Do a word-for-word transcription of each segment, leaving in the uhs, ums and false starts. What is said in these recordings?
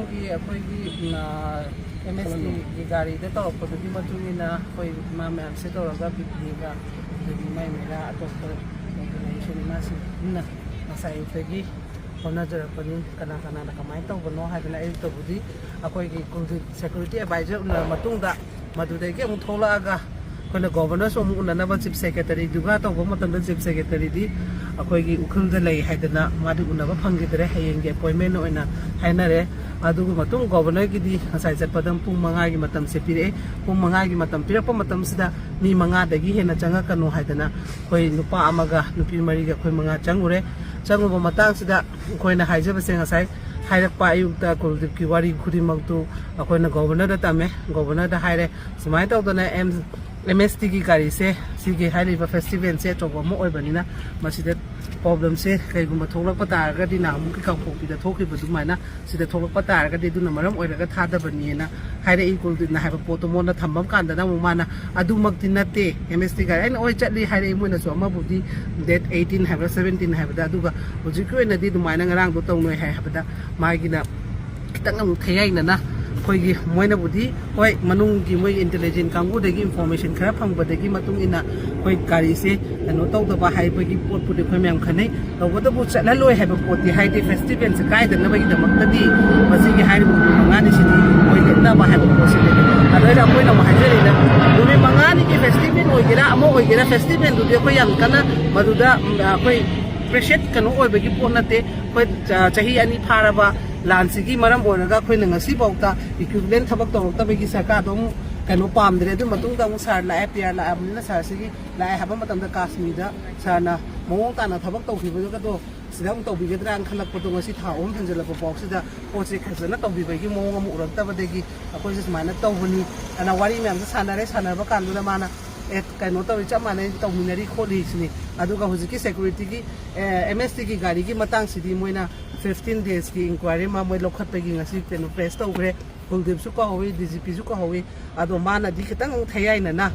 ꯒꯤ ꯑꯩꯈꯣꯏꯒꯤ ꯑꯦꯝ ꯑꯦꯁ ꯇꯤꯒꯤ ꯒꯥꯔꯤꯗ ꯇꯧꯔꯛꯄꯗꯨꯒꯤ ꯃꯇꯨꯡ ꯏꯟꯅ ꯑꯩꯈꯣꯏ ꯏꯃꯥ ꯃꯌꯥꯝꯁꯦ ꯇꯧꯔꯒ ꯕꯤ ꯄꯤ ꯑꯦꯒ ꯑꯗꯒꯤ ꯃꯥꯏ ꯃꯦꯔꯥ ꯑꯇꯣꯞꯄ ꯑꯣꯔꯒꯅꯥꯏꯖꯦꯁꯟ ꯏꯃꯥꯁꯤꯡ ꯄꯨꯟꯅ ꯉꯁꯥꯏ ꯑꯌꯨꯛꯇꯒꯤ ꯍꯣꯠꯅꯖꯔꯛꯄꯅꯤ꯫ ꯀꯅꯥ ꯀꯅꯥꯅ ꯀꯃꯥꯏꯅ ꯇꯧꯕꯅꯣ ꯍꯥꯏꯗꯅ ꯑꯌꯨꯛꯇꯕꯨꯗꯤ ꯑꯩꯈꯣꯏꯒꯤ ꯀꯨꯜꯗꯤꯞ ꯁꯦꯀ꯭ꯌꯨꯔꯤꯇꯤ ꯑꯦꯗꯚꯥꯏꯖꯔ ꯎꯅꯔ ꯃꯇꯨꯡꯗ ꯃꯗꯨꯗꯒꯤ ꯑꯃꯨꯛ ꯊꯣꯛꯂꯛꯑꯒ ꯑꯩꯈꯣꯏꯅ ꯒꯣꯕꯔꯅꯔꯁꯨ ꯑꯃꯨꯛ ꯎꯅꯅꯕ ꯆꯤꯐ ꯁꯦꯀ꯭ꯔꯦꯇꯔꯤꯗꯨꯒ ꯇꯧꯕ ꯃꯇꯝꯗ ꯆꯤꯐ ꯁꯦꯀ꯭ꯔꯦꯇꯔꯤꯗꯤ ꯑꯩꯈꯣꯏꯒꯤ ꯎꯈ꯭ꯔꯨꯜꯗ ꯂꯩ ꯍꯥꯏꯗꯅ ꯃꯥꯗꯤ ꯎꯅꯕ ꯐꯪꯈꯤꯗ꯭ꯔꯦ꯫ ꯍꯌꯦꯡꯒꯤ ꯑꯦꯄꯣꯏꯟꯃꯦꯟ ꯑꯣꯏꯅ ꯍꯥꯏꯅꯔꯦ꯫ ꯑꯗꯨꯒꯤ ꯃꯇꯨꯡ ꯒꯣꯕꯔꯅꯔꯒꯤꯗꯤ ꯉꯁꯥꯏ ꯆꯠꯄꯗ ꯄꯨꯡ ꯃꯉꯥꯒꯤ ꯃꯇꯝꯁꯦ ꯄꯤꯔꯛꯑꯦ꯫ ꯄꯨꯡ ꯃꯉꯥꯒꯤ ꯃꯇꯝ ꯄꯤꯔꯛꯄ ꯃꯇꯝꯁꯤꯗ ꯃꯤ ꯃꯉꯥꯗꯒꯤ ꯍꯦꯟꯅ ꯆꯪꯉꯛꯀꯅꯨ ꯍꯥꯏꯗꯅ ꯑꯩꯈꯣꯏ ꯅꯨꯄꯥ ꯑꯃꯒ ꯅꯨꯄꯤ ꯃꯔꯤꯒ ꯑꯩꯈꯣꯏ ꯃꯉꯥ ꯆꯪꯉꯨꯔꯦ꯫ ꯆꯪꯉꯨꯕ ꯃꯇꯥꯡꯁꯤꯗ ꯑꯩꯈꯣꯏꯅ ꯍꯥꯏꯖꯕꯁꯦ ꯉꯁꯥꯏ ꯍꯥꯏꯔꯛꯄ ꯑꯌꯨꯛꯇ ꯀꯨꯜꯗꯤꯞꯀꯤ ꯋꯥꯔꯤ ꯈꯨꯗꯤꯡꯃꯛꯇꯨ ꯑꯩꯈꯣꯏꯅ ꯒꯣꯕꯔꯅꯔꯗ ꯇꯝꯃꯦ꯫ ꯒꯣꯕꯔꯅꯔꯗ ꯍꯥꯏꯔꯦ, ꯁꯨꯃꯥꯏꯅ ꯇꯧꯗꯅ ꯑꯦꯝ ꯑꯦꯝ ꯑꯦꯁ ꯇꯤꯒꯤ ꯒꯥꯔꯤꯁꯦ ꯁꯤꯒꯤ ꯍꯥꯏꯔꯤꯕ ꯐꯦꯁꯇꯤꯚꯦꯜꯁꯦ ꯑꯆꯧꯕ ꯑꯃ ꯑꯣꯏꯕꯅꯤꯅ ꯃꯁꯤꯗ ꯄ꯭ꯔꯣꯕ꯭ꯂꯦꯝꯁꯦ ꯀꯩꯒꯨꯝꯕ ꯊꯣꯛꯂꯛꯄ ꯇꯥꯔꯒꯗꯤ ꯅꯍꯥꯟꯃꯨꯛꯀꯤ ꯀꯥꯡꯄꯣꯛꯄꯤꯗ ꯊꯣꯛꯈꯤꯕ ꯑꯗꯨꯃꯥꯏꯅ ꯁꯤꯗ ꯊꯣꯛꯂꯛꯄ ꯇꯥꯔꯒꯗꯤ ꯑꯗꯨꯅ ꯃꯔꯝ ꯑꯣꯏꯔꯒ ꯊꯥꯗꯕꯅꯦꯅ ꯍꯥꯏꯔꯛꯏ꯫ ꯀꯨꯜꯗꯤꯞꯅ ꯍꯥꯏꯕ ꯄꯣꯠꯇꯣ ꯃꯉꯣꯟꯗ ꯊꯝꯕ ꯀꯥꯟꯗ ꯑꯃꯨꯛ ꯃꯥꯅ ꯑꯗꯨꯃꯛꯇꯤ ꯅꯠꯇꯦ, ꯑꯦꯝ ꯑꯦꯁ ꯇꯤ ꯒꯥꯔꯤ ꯑꯩꯅ ꯍꯣꯏ ꯆꯠꯂꯤ ꯍꯥꯏꯔꯛꯏ꯫ ꯃꯣꯏꯅꯁꯨ ꯑꯃꯕꯨꯗꯤ ꯗꯦꯠ ꯑꯩꯠꯇꯤꯟ ꯍꯥꯏꯕ꯭ꯔꯥ ꯁꯕꯦꯟꯇꯤꯟ ꯍꯥꯏꯕꯗ, ꯑꯗꯨꯒ ꯍꯧꯖꯤꯛꯀꯤ ꯑꯣꯏꯅꯗꯤ ꯑꯗꯨꯃꯥꯏꯅ ꯉꯔꯥꯡꯗꯣ ꯇꯧꯅꯣꯏ ꯍꯥꯏ ꯍꯥꯏꯕꯗ ꯃꯥꯒꯤꯅ ꯈꯤꯇꯪ ꯑꯃꯨꯛ ꯊꯌꯥꯏꯅꯅ ꯑꯩꯈꯣꯏꯒꯤ ꯃꯣꯏꯅꯕꯨꯗꯤ ꯍꯣꯏ ꯃꯅꯨꯡꯒꯤ ꯃꯣꯏꯒꯤ ꯏꯟꯇꯦꯂꯤꯖꯦꯟ ꯀꯥꯡꯕꯨꯗꯒꯤ ꯏꯟꯐꯣꯔꯃꯦꯁꯟ ꯈꯔ ꯐꯪꯕꯗꯒꯤ ꯃꯇꯨꯡ ꯏꯟꯅ ꯑꯩꯈꯣꯏ ꯒꯥꯔꯤꯁꯦ ꯀꯩꯅꯣ ꯇꯧꯗꯕ ꯍꯥꯏꯕꯒꯤ ꯄꯣꯠꯄꯨꯗꯤ ꯑꯩꯈꯣꯏ ꯃꯌꯥꯝ ꯈꯟꯅꯩ꯫ ꯇꯧꯕꯇꯕꯨ ꯆꯠꯍꯜꯂꯣꯏ ꯍꯥꯏꯕ ꯄꯣꯠꯇꯤ ꯍꯥꯏꯗꯤ ꯐꯦꯁꯇꯤꯚꯦꯜꯁꯦ ꯀꯥꯏꯗꯅꯕꯒꯤꯗꯃꯛꯇꯗꯤ ꯃꯁꯤꯒꯤ ꯍꯥꯏꯔꯤꯕ ꯅꯨꯃꯤꯠ ꯃꯉꯥꯅꯤꯁꯤꯗꯤ ꯃꯣꯏ ꯂꯦꯞꯅꯕ ꯍꯥꯏꯕ ꯄꯣꯠꯁꯤꯅꯦ꯫ ꯑꯗꯨꯅ ꯑꯩꯈꯣꯏꯅ ꯑꯃꯨꯛ ꯍꯥꯏꯖꯔꯤꯅ ꯅꯨꯃꯤꯠ ꯃꯉꯥꯅꯤꯒꯤ ꯐꯦꯁꯇꯤꯚꯦꯜ ꯑꯣꯏꯒꯦꯔꯥ ꯑꯃ ꯑꯣꯏꯒꯦꯔꯥ ꯐꯦꯁꯇꯤꯚꯦꯜꯗꯨꯗꯤ ꯑꯩꯈꯣꯏ ꯌꯥꯝ ꯀꯟꯅ ꯃꯗꯨꯗ ꯎꯝ, ꯑꯩꯈꯣꯏ ꯑꯦꯄ꯭ꯔꯤꯁꯤꯌꯦꯠ ꯀꯩꯅꯣ ꯑꯣꯏꯕꯒꯤ ꯄꯣꯠ ꯅꯠꯇꯦ꯫ ꯑꯩꯈꯣꯏ ꯆ- ꯆꯍꯤ ꯑꯅꯤ ꯐꯥꯔꯕ ꯂꯥꯟꯁꯤꯒꯤ ꯃꯔꯝ ꯑꯣꯏꯔꯒ ꯑꯩꯈꯣꯏꯅ ꯉꯁꯤꯐꯥꯎꯗ ꯏꯀ꯭ꯋꯤꯞꯃꯦꯟ ꯊꯕꯛ ꯇꯧꯔꯛꯇꯕꯒꯤ ꯁꯔꯀꯥꯔꯗꯣ ꯑꯃꯨꯛ ꯀꯩꯅꯣ ꯄꯥꯝꯗ꯭ꯔꯦ꯫ ꯑꯗꯨ ꯃꯇꯨꯡꯗ ꯑꯃꯨꯛ ꯁꯥꯔ ꯂꯥꯛꯑꯦ, ꯄꯤ ꯑꯥꯔ ꯂꯥꯛꯑꯕꯅꯤꯅ ꯁꯥꯔꯁꯤꯒꯤ ꯂꯥꯛꯑꯦ ꯍꯥꯏꯕ ꯃꯇꯝꯗ ꯀꯥꯁꯃꯤꯔꯗ ꯁꯥꯔꯅ ꯃꯑꯣꯡ ꯇꯥꯅ ꯊꯕꯛ ꯇꯧꯈꯤꯕꯗꯨꯒꯗꯣ ꯁꯤꯗ ꯑꯃꯨꯛ ꯇꯧꯕꯤꯒꯗ꯭ꯔꯥꯅ ꯈꯜꯂꯛꯄꯗꯣ ꯉꯁꯤ ꯊꯥ ꯑꯍꯨꯝ ꯍꯦꯟꯖꯜꯂꯛꯄ ꯐꯥꯎꯁꯤꯗ ꯄꯣꯠꯁꯦ ꯐꯖꯅ ꯇꯧꯕꯤꯕꯒꯤ ꯃꯑꯣꯡ ꯑꯃ ꯎꯔꯛꯇꯕꯗꯒꯤ ꯑꯩꯈꯣꯏꯁꯦ ꯁꯨꯃꯥꯏꯅ ꯇꯧꯕꯅꯤ ꯑꯅ ꯋꯥꯔꯤ ꯃꯌꯥꯝꯁꯦ ꯁꯥꯟꯅꯔꯦ꯫ ꯁꯥꯟꯅꯕ ꯀꯥꯟꯗꯨꯗ ꯃꯥꯅ ꯑꯦ ꯀꯩꯅꯣ ꯇꯧꯔꯤ, ꯆꯞ ꯃꯥꯟꯅꯩ, ꯇꯧꯃꯤꯟꯅꯔꯤ ꯈꯣꯠꯂꯤ ꯁꯤꯅꯤ꯫ ꯑꯗꯨꯒ ꯍꯧꯖꯤꯛꯀꯤ ꯁꯦꯀ꯭ꯌꯨꯔꯤꯇꯤꯒꯤ ꯑꯦꯝ ꯑꯦꯁ ꯇꯤꯒꯤ ꯒꯥꯔꯤꯒꯤ ꯃꯇꯥꯡꯁꯤꯗꯤ ꯃꯣꯏꯅ ꯐꯤꯐꯇꯤꯟ ꯗꯦꯖꯀꯤ ꯏꯟꯀ꯭ꯋꯥꯏꯔꯤ ꯑꯃ ꯃꯣꯏ ꯂꯧꯈꯠꯄꯒꯤ ꯉꯁꯤ ꯀꯩꯅꯣ ꯄ꯭ꯔꯦꯁ ꯇꯧꯈ꯭ꯔꯦ꯫ ꯀꯨꯜꯗꯤꯞꯁꯨ ꯀꯧꯍꯧꯋꯤ, ꯗꯤ ꯖꯤ ꯄꯤꯁꯨ ꯀꯧꯍꯧꯋꯤ꯫ ꯑꯗꯣ ꯃꯥꯅꯗꯤ ꯈꯤꯇꯪ ꯑꯃꯨꯛ ꯊꯌꯥꯏꯅꯅ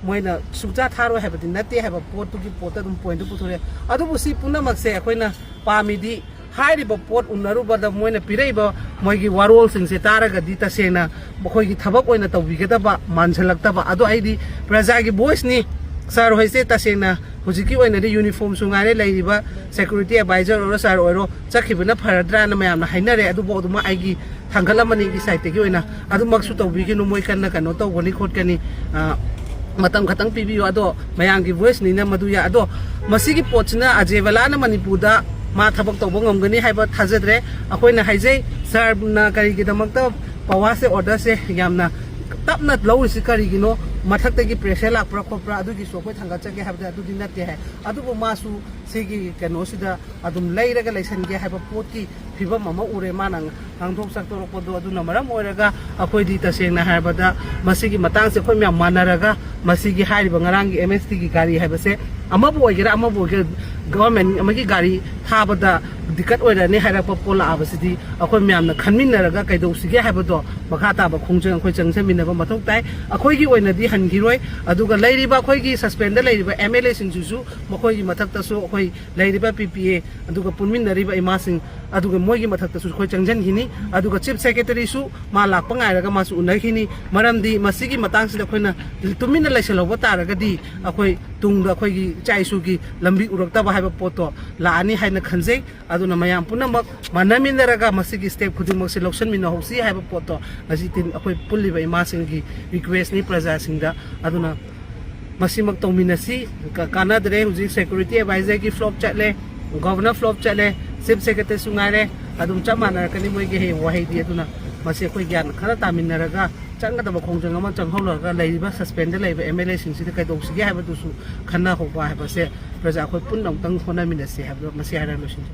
ꯃꯣꯏꯅ ꯁꯨꯡꯆꯥ ꯊꯥꯔꯣꯏ ꯍꯥꯏꯕꯗꯤ ꯅꯠꯇꯦ ꯍꯥꯏꯕ ꯄꯣꯠꯇꯨꯒꯤ ꯄꯣꯠꯇ ꯑꯗꯨꯝ ꯄꯣꯏꯟꯠꯇꯨ ꯄꯨꯊꯣꯔꯛꯑꯦ꯫ ꯑꯗꯨꯕꯨ ꯁꯤ ꯄꯨꯝꯅꯃꯛꯁꯦ ꯑꯩꯈꯣꯏꯅ ꯄꯥꯝꯃꯤꯗꯤ ꯍꯥꯏꯔꯤꯕ ꯄꯣꯠ ꯎꯅꯔꯨꯕꯗ ꯃꯣꯏꯅ ꯄꯤꯔꯛꯏꯕ ꯃꯣꯏꯒꯤ ꯋꯥꯔꯣꯜꯁꯤꯡꯁꯦ ꯇꯥꯔꯒꯗꯤ ꯇꯁꯦꯡꯅ ꯃꯈꯣꯏꯒꯤ ꯊꯕꯛ ꯑꯣꯏꯅ ꯇꯧꯕꯤꯒꯗꯕ ꯃꯥꯟꯁꯤꯜꯂꯛꯇꯕ꯫ ꯑꯗꯣ ꯑꯩꯗꯤ ꯄ꯭ꯔꯖꯥꯒꯤ ꯚꯣꯏꯁꯅꯤ꯫ ꯁꯥꯔ ꯍꯣꯏꯁꯦ ꯇꯁꯦꯡꯅ ꯍꯧꯖꯤꯛꯀꯤ ꯑꯣꯏꯅꯗꯤ ꯌꯨꯅꯤꯐꯣꯔꯝꯁꯨ ꯉꯥꯏꯔꯦ, ꯂꯩꯔꯤꯕ ꯁꯦꯀ꯭ꯌꯨꯔꯤꯇꯤ ꯑꯦꯗꯚꯥꯏꯖꯔ ꯑꯣꯏꯔꯣ ꯁꯥꯔ ꯑꯣꯏꯔꯣ ꯆꯠꯈꯤꯕꯅ ꯐꯔꯗ꯭ꯔꯥꯅ ꯃꯌꯥꯝꯅ ꯍꯥꯏꯅꯔꯦ꯫ ꯑꯗꯨꯕꯨ ꯑꯗꯨꯃꯛ ꯑꯩꯒꯤ ꯊꯥꯡꯒꯠꯂꯝꯕꯅꯤ ꯑꯩꯒꯤ ꯁꯥꯏꯠꯇꯒꯤ ꯑꯣꯏꯅ꯫ ꯑꯗꯨꯃꯛꯁꯨ ꯇꯧꯕꯤꯒꯅꯨ, ꯃꯣꯏ ꯀꯟꯅ ꯀꯩꯅꯣ ꯇꯧꯒꯅꯤ ꯈꯣꯠꯀꯅꯤ꯫ ꯑ, ꯃꯇꯝ ꯈꯛꯇꯪ ꯄꯤꯕꯤꯌꯨ꯫ ꯑꯗꯣ ꯃꯌꯥꯝꯒꯤ ꯚꯣꯏꯁꯅꯤꯅ ꯃꯗꯨ ꯌꯥ-, ꯑꯗꯣ ꯃꯁꯤꯒꯤ ꯄꯣꯠꯁꯤꯅ ꯑꯖꯦ ꯕꯂꯥꯅ ꯃꯅꯤꯄꯨꯔꯗ ꯃꯥ ꯊꯕꯛ ꯇꯧꯕ ꯉꯝꯒꯅꯤ ꯍꯥꯏꯕ ꯊꯥꯖꯗ꯭ꯔꯦ꯫ ꯑꯩꯈꯣꯏꯅ ꯍꯥꯏꯖꯩ, ꯁꯥꯔꯅ ꯀꯔꯤꯒꯤꯗꯃꯛꯇ ꯄꯋꯥꯁꯦ, ꯑꯣꯔꯗꯔꯁꯦ ꯌꯥꯝꯅ ꯇꯞꯅ ꯂꯧꯔꯤꯁꯤ ꯀꯔꯤꯒꯤꯅꯣ? ꯃꯊꯛꯇꯒꯤ ꯄ꯭ꯔꯦꯁꯔ ꯂꯥꯛꯄ꯭ꯔꯥ ꯈꯣꯠꯄ꯭ꯔꯥ? ꯑꯗꯨꯒꯤꯁꯨ ꯑꯩꯈꯣꯏ ꯊꯥꯡꯒꯠꯆꯒꯦ ꯍꯥꯏꯕꯗ ꯑꯗꯨꯗꯤ ꯅꯠꯇꯦ ꯍꯥꯏ꯫ ꯑꯗꯨꯕꯨ ꯃꯥꯁꯨ ꯁꯤꯒꯤ ꯀꯩꯅꯣꯁꯤꯗ ꯑꯗꯨꯝ ꯂꯩꯔꯒ ꯂꯩꯁꯟꯒꯦ ꯍꯥꯏꯕ ꯄꯣꯠꯀꯤ ꯐꯤꯕꯝ ꯑꯃ ꯎꯔꯦ ꯃꯥꯅ ꯉꯥꯡꯊꯣꯛ ꯁꯛꯇꯣꯔꯛꯄꯗꯣ꯫ ꯑꯗꯨꯅ ꯃꯔꯝ ꯑꯣꯏꯔꯒ ꯑꯩꯈꯣꯏꯗꯤ ꯇꯁꯦꯡꯅ ꯍꯥꯏꯔꯕꯗ ꯃꯁꯤꯒꯤ ꯃꯇꯥꯡꯁꯦ ꯑꯩꯈꯣꯏ ꯃꯌꯥꯝ ꯃꯥꯟꯅꯔꯒ ꯃꯁꯤꯒꯤ ꯍꯥꯏꯔꯤꯕ ꯉꯔꯥꯡꯒꯤ ꯑꯦꯝ ꯑꯦꯁ ꯇꯤꯒꯤ ꯒꯥꯔꯤ ꯍꯥꯏꯕꯁꯦ ꯑꯃꯕꯨ ꯑꯣꯏꯒꯦꯔꯥ ꯑꯃꯕꯨ ꯑꯣꯏꯒꯦꯔꯥ, ꯒꯚꯔꯟꯃꯦꯟ ꯑꯃꯒꯤ ꯒꯥꯔꯤ ꯊꯥꯕꯗ ꯗꯤꯛꯀꯠ ꯑꯣꯏꯔꯅꯤ ꯍꯥꯏꯔꯛꯄ ꯄꯣꯠ ꯂꯥꯛꯑꯕꯁꯤꯗꯤ ꯑꯩꯈꯣꯏ ꯃꯌꯥꯝꯅ ꯈꯟꯃꯤꯟꯅꯔꯒ ꯀꯩꯗꯧꯁꯤꯒꯦ ꯍꯥꯏꯕꯗꯣ ꯃꯈꯥ ꯇꯥꯕ ꯈꯣꯡꯖꯪ ꯑꯩꯈꯣꯏ ꯆꯪꯁꯤꯟꯃꯤꯟꯅꯕ ꯃꯊꯧ ꯇꯥꯏ꯫ ꯑꯩꯈꯣꯏꯒꯤ ꯑꯣꯏꯅꯗꯤ ꯍꯟꯈꯤꯔꯣꯏ꯫ ꯑꯗꯨꯒ ꯂꯩꯔꯤꯕ ꯑꯩꯈꯣꯏꯒꯤ ꯁꯁꯄꯦꯟꯗ ꯂꯩꯔꯤꯕ ꯑꯦꯝ ꯑꯦꯜ ꯑꯦꯁꯤꯡꯁꯤꯁꯨ ꯃꯈꯣꯏꯒꯤ ꯃꯊꯛꯇꯁꯨ ꯑꯩꯈꯣꯏ ꯂꯩꯔꯤꯕ ꯄꯤ ꯄꯤ ꯑꯦ ꯑꯗꯨꯒ ꯄꯨꯟꯃꯤꯟꯅꯔꯤꯕ ꯏꯃꯥꯁꯤꯡ ꯑꯗꯨꯒ ꯃꯣꯏꯒꯤ ꯃꯊꯛꯇꯁꯨ ꯑꯩꯈꯣꯏ ꯆꯪꯁꯤꯟꯈꯤꯅꯤ꯫ ꯑꯗꯨꯒ ꯆꯤꯐ ꯁꯦꯀ꯭ꯔꯦꯇꯔꯤꯁꯨ ꯃꯥ ꯂꯥꯛꯄ ꯉꯥꯏꯔꯒ ꯃꯥꯁꯨ ꯎꯅꯈꯤꯅꯤ꯫ ꯃꯔꯝꯗꯤ ꯃꯁꯤꯒꯤ ꯃꯇꯥꯡꯁꯤꯗ ꯑꯩꯈꯣꯏꯅ ꯇꯨꯃꯤꯟꯅ ꯂꯩꯁꯜꯍꯧꯕ ꯇꯥꯔꯒꯗꯤ ꯑꯩꯈꯣꯏ ꯇꯨꯡꯗ ꯑꯩꯈꯣꯏꯒꯤ ꯏꯆꯥ ꯏꯁꯨꯒꯤ ꯂꯝꯕꯤ ꯎꯔꯛꯇꯕ ꯍꯥꯏꯕ ꯄꯣꯠꯇꯣ ꯂꯥꯛꯑꯅꯤ ꯍꯥꯏꯅ ꯈꯟꯖꯩ꯫ ꯑꯗꯨꯅ ꯃꯌꯥꯝ ꯄꯨꯝꯅꯃꯛ ꯃꯥꯟꯅꯃꯤꯟꯅꯔꯒ ꯃꯁꯤꯒꯤ ꯁ꯭ꯇꯦꯞ ꯈꯨꯗꯤꯡꯃꯛꯁꯦ ꯂꯧꯁꯤꯟꯃꯤꯟꯅꯍꯧꯁꯤ ꯍꯥꯏꯕ ꯄꯣꯠꯇꯣ ꯉꯁꯤ ꯇꯤꯟ-, ꯑꯩꯈꯣꯏ ꯄꯨꯜꯂꯤꯕ ꯏꯃꯥꯁꯤꯡꯒꯤ ꯔꯤꯀ꯭ꯋꯦꯁꯅꯤ ꯄ꯭ꯔꯖꯥꯁꯤꯡꯗ꯫ ꯑꯗꯨꯅ ꯃꯁꯤꯃꯛ ꯇꯧꯃꯤꯟꯅꯁꯤ꯫ ꯀ-, ꯀꯥꯟꯅꯗ꯭ꯔꯦ꯫ ꯍꯧꯖꯤꯛ ꯁꯦꯀ꯭ꯌꯨꯔꯤꯇꯤ ꯑꯦꯗꯚꯥꯏꯖꯔꯒꯤ ꯐ꯭ꯂꯣꯞ ꯆꯠꯂꯦ, ꯒꯣꯚꯔꯅꯔ ꯐ꯭ꯂꯣꯞ ꯆꯠꯂꯦ, ꯆꯤꯐ ꯁꯦꯀ꯭ꯔꯦꯇꯔꯤꯁꯨ ꯉꯥꯏꯔꯦ꯫ ꯑꯗꯨꯝ ꯆꯞ ꯃꯥꯟꯅꯔꯛꯀꯅꯤ ꯃꯣꯏꯒꯤ ꯍꯌꯦꯡ ꯋꯥꯍꯩꯗꯤ꯫ ꯑꯗꯨꯅ ꯃꯁꯤ ꯑꯩꯈꯣꯏ ꯒ꯭ꯌꯥꯟ ꯈꯔ ꯇꯥꯃꯤꯟꯅꯔꯒ ꯆꯪꯒꯗꯕ ꯈꯣꯡꯖꯪ ꯑꯃ ꯆꯪꯍꯧꯔꯒ ꯂꯩꯔꯤꯕ ꯁꯁꯄꯦꯟꯗ ꯂꯩꯔꯤꯕ ꯑꯦꯝ ꯑꯦꯜ ꯑꯦꯁꯤꯡꯁꯤꯗ ꯀꯩꯗꯧꯁꯤꯒꯦ ꯍꯥꯏꯕꯗꯨꯁꯨ ꯈꯟꯅꯍꯧꯕ ꯍꯥꯏꯕꯁꯦ ꯄ꯭ꯔꯖꯥ ꯑꯩꯈꯣꯏ ꯄꯨꯟꯅ ꯑꯃꯨꯛꯇꯪ ꯍꯣꯠꯅꯃꯤꯟꯅꯁꯤ ꯍꯥꯏꯕꯗꯣ ꯃꯁꯤ ꯍꯥꯏꯔꯒ ꯂꯣꯏꯁꯤꯟꯖꯔꯦ꯫